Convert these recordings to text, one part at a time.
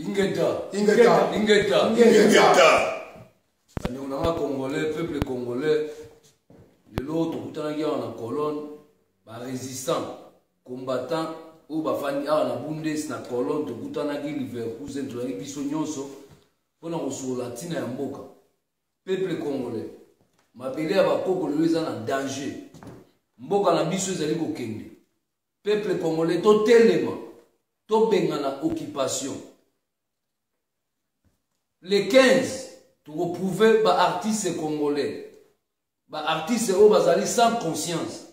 Ingeta. Ingeta. Ingeta. Ingeta. Bandeko na nga congolais, peuple congolais, lelo tokutanaki awa na colonne ba résistants, combattants oyo bafandi awa na Bundes na colonne tokutanaki Leverkusen tozalaki biso nyonso mpo na kosolola ntina ya mboka. Peuple congolais, mabele ya bakoko lelo eza na danger. Mboka na biso ezali kokende. Peuple congolais totelema, tobengana occupation. Le 15 tokoprouve ba artistes congolais, ba artistes oyo bazali sans conscience.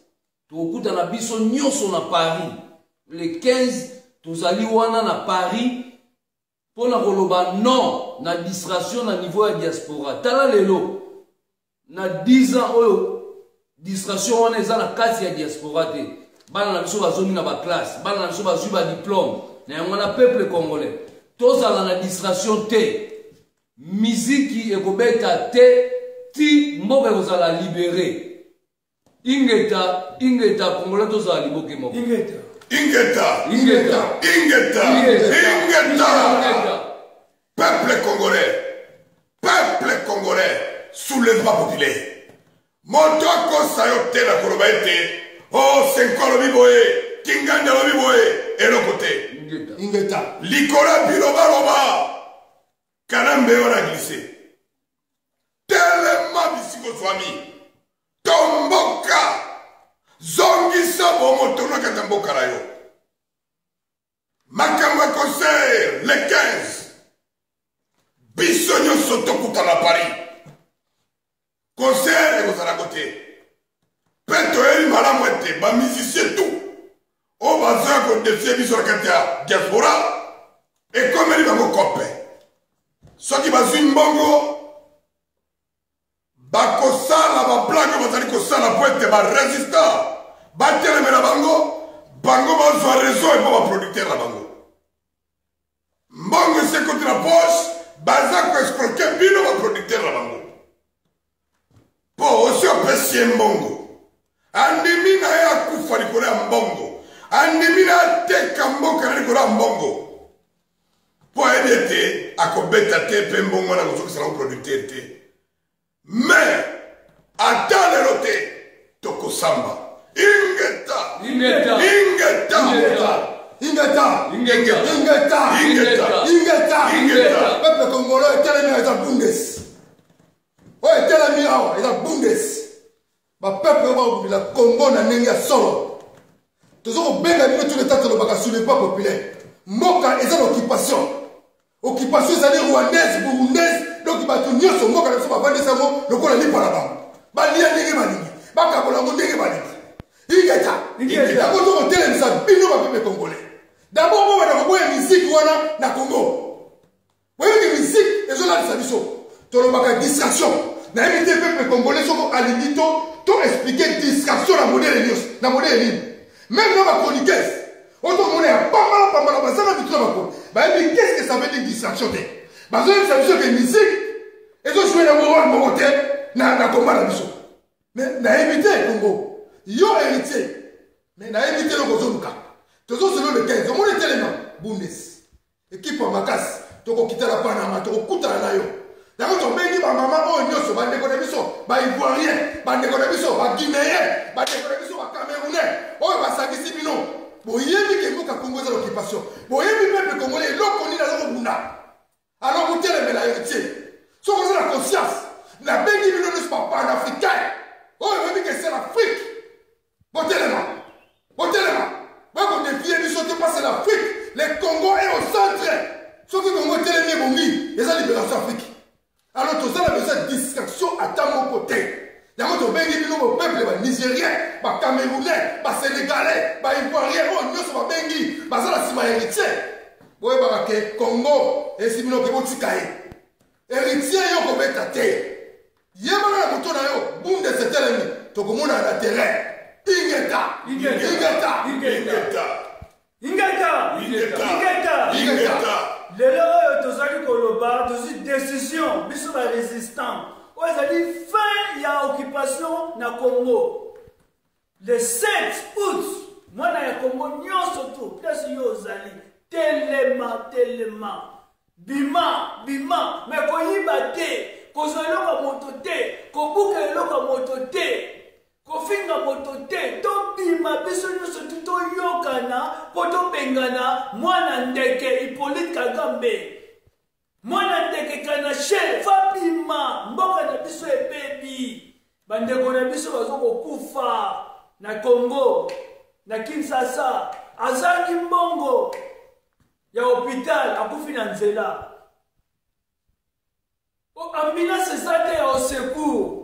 Tokokutana biso nyonso na Paris le 15, tozali wana na Paris mpo na koloba non na distraction na niveau ya diaspora. Tala lelo na 10 ans oyo distraction wana eza na kati ya diaspora te. Bana na biso bazongi na baklasse, bana na biso bazwi ba diplôme. Na yango wana peuple congolais tozala na distraction te. Miziki ekobeta te ti mboka ekozala libere. Ingeta, ingeta, congolais tozala liboke moko. Ingeta. Ingeta. Ingeta. Ingeta. Ingeta. Ingeta. Ingeta. Peuple congolais, peuple congolais, soulèvement populaire. Moto akosa yo te na koloba ete oh Senko alobi boye, Kingandi alobi boye, eloko te. Ingeta. Ingeta. Likolo ya bilobaloba, Kanambe wana glisse. Telema bisika ozwami, tomboka, zongisa bomoto na kati ya mboka na yo. Makambo ya concert le 15, biso nyonso tokutana na Paris. Concert ekozala yango te, mpe toyebi malamu ete ba musiciens tout oyo bazoya kodefie biso na kati ya diaspora ekomeli bango kope. Soki bazwi mbongo bakosala ba blague bazali kosala mpo ete ba résistant batelemela bango, bango bazwa raison epo ba producteur na bango. Mbongo esi ekoti na poche, baza koescroke bino ba producteur na bango. Po osi opesi ye mbongo, andimi na ye akufa likolo ya mbongo, andimi na ateka mboka na likolo ya mbongo, po ayebi ete akobeta te mpe mbongo wana akozongisa nango producteur te. Mais ata lelo te tokosamba. Ingeta. Ingeta. Ingeta. Ingeta. Ingeta. Ingeta. Ingeta. Ingeta. Ingeta. Ingeta. Peuple congolais etelemi eza Bundes. Oyo etelemi awa eza Bundes. Ba peuple oyo bakobundela Congo na ndenge ya solo. Tozo kobenga bino tout le temps tolobaka soulèvement populaire. Mboka eza na occupation. Occupation ezali rwandaise, burundaise, donc bato nyonso mboka na biso bavandisa yango lokola lipa na bango. Balia ndenge balingi, bakabola yango ndenge balingi. Ingeta. Ingeta. Yango tozo kotelemisa bino ba peuple congolais. D'abord bobanda koboya miziki wana na Congo. Boyebi ke musique ezolalisa biso, tolobaka distraction. Nayebi te peuple congolais soko alingi to to expliquer distraction na modèle nyonso, na modèle nini. Même na ba chroniqueuses oyo tokomona ya pambala pambala bazanga mitu na makolo, bayebi qu'est-ce que ça veut dire distraction te. Bazoyebisa biso ke musique ezojoue nango rôle moko te na combat na biso. Mais nayebi te Congo, yo héritier, mais nayebi te eloko ozoluka. Tozosolo le 15, omoni etelema Bundes. Ekipe ya makasi, tokokita na Panama, tokokutana na yo. Yango tobengi ba mama oyo nyonso, bandeko na biso ba Ivoirien, bandeko na biso ba Guinéen, bandeko na biso ba Camerounais oyo basangisi bino. Boyebi ke mboka Congo eza na occupation. Boyebi peuple congolais eloko nini aza kobunda. Alors botelemela héritier. Soki oza na conscience, nabengi bino nyonso ba panafricain oyo boyebi ke c'est l'Afrique. Botelema, botelema, bokodefie biso te parce que l'Afrique, le Congo est au centre. Soki Congo etelemi ebongi, eza libération Afrique. Alors toza na besoin ya distraction ata moko te. Yango tobengi bino bo peuple ba Nigérien, ba Camerounais, ba Sénégalais, ba Ivoirien oyo nyonso babengi baza na nsima ya héritier. Boyebaka ke Congo esi bino ke botika ye. Héritier yo kobeta te. Yebaka na moto na yo, Bundes etelemi, tokomonana na terrain. Ingeta! Ingeta! Ingeta! Ingeta! Ingeta! Ingeta! Ingeta! Ingeta! Lelo oyo tozali koloba, tozwi décision biso ba résistants oyo ezali fin ya occupation na Congo. Le 7 août, mwana ya Congo nyonso tu, place yo ozali, telema, telema. Bima, bima, mais koyiba te, kozwa eloko ya moto te, kobuka eloko ya moto te, kofinga moto te. Tobima biso nyonso tu toyokana mpo tobengana mwana ndeke Hippolyte Kagambe. Mwana ndeke Kanashe fabima, mboka na biso ebebi. Bandeko na biso bazo kokufa na Congo, na Kinshasa, azangi mbongo ya hopital akufi na nzela. Ambulance eza te ya au secours.